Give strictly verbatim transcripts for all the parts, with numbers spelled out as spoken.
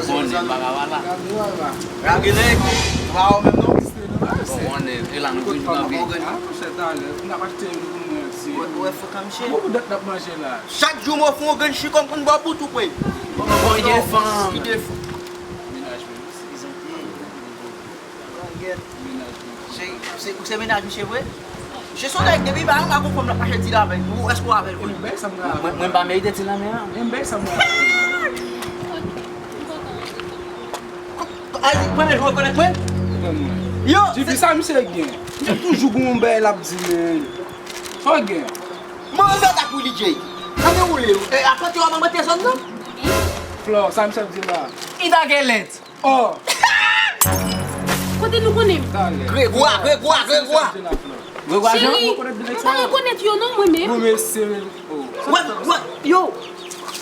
Konnen, m pa ka pale. Lage nèg. Ou pa wè menm non? Bon, konnen, e la nou vin kanpe. Ou wè fou kanmiche. Chak jou mwen fè yon grenn chikonm pou n ba w bout ou pwe. Bon, li gen fanm. Li gen fanm. Mennaj mwen. Se, se, se mennaj misye vre? Misye se yon nèg depi ba, m pa konprann l ap mache di l avè l. Ou, èske w avè l vre? Mwen, mwen pa merite ti lanmen an. Ay, premye jou rekonèt mwen? Yo, Jipi, sa misye gen? Misye toujou gen yon bagay l ap di, men. Sa w gen? Mwen anba tak pou D J. Sa gen woule. E, apante w ap anbante zòn nan? Flò, sa misye ap di la? Li ta gen lent. Oh! Kote nou konnen m? Gregwa, Gregwa, Gregwa. Gregwa Jean? Cheri, mwen pa rekonèt yo non, mwen menm. Bon, mesye, oh. Wè, wè, yo.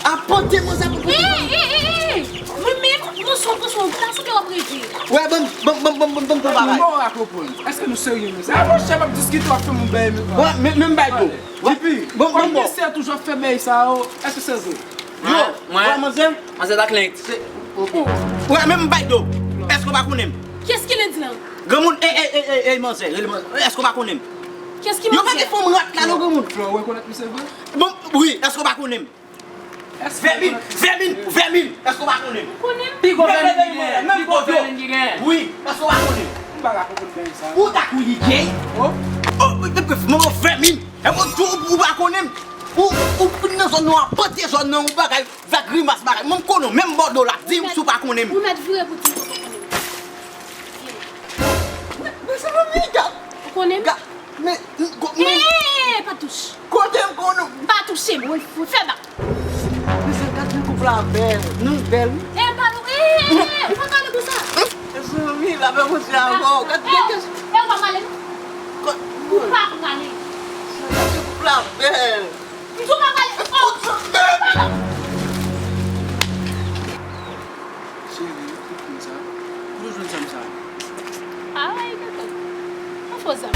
Apante mwen sa pou... Hey, hey, hey, hey. Mwen menm, mwen son, mwen son, ta sou ke w ap rete. Wè, bon, bon, bon, bon, bon, bon, bon bagay. Mwen pa konprann. Èske nou serye menm? Se a monchè m ap diskite, w ap fè m yon bèy menm. Wè, men, men m bay do. Wè, bon, bon, bon. Mesye toujou ap fè bèy sa yo. Èske se vre? Yo, wè, manzè. Manzè ta klent. Wè, men m bay do. Èske w pa konnen m? Kiyès ki lendi la? Granmoun, ey, ey, ey, ey, ey, manzè, rele manzè. Èske w pa konnen m? Kiyès ki manzè? Yo pa te fè m rat la non, granmoun. Flò, ou rekonèt misye vre? Bon, wi, èske w pa konnen m? Vèmin, vèmin, vèmin, èske w pa konnen m? Konnen m? Pi gwo vèmin ki gen, pi gwo vèmin ki gen. Wi, èske w pa konnen m? M pa ka konprann vèmin sa. Ou ta kou li Jay? Oh. Oh, mwen vèmin. E mwen di w, ou pa konnen m. Ou, ou vin nan zòn nan, apante zòn nan, ou bagay, fè grimas bagay. Mwen m konnen w, menm Bòdo la, di m si w pa konnen m. Ou mèt vire pou di m si w pa konnen m. Vye. Men, men se mwen, gad. Ou konnen m? Gad, men, men. Ee, pa touche. Kote m konnen w? Pa touche m. Fè bak. Mesye, gad jan koup la bèl. Nou bèl, wi. E, pa nou, e, e, e, ou pa pale konsa. Mezanmi, la fè mwen ti avè w. Gad, gad, gad. E, ou pa pale non. Ou pa pale. Gad jan koup la bèl. M di w pa pale. Oh. Cheri, ou konn sa. Kote w jwenn zam sa? Ah, wi, kaka. An fo zam.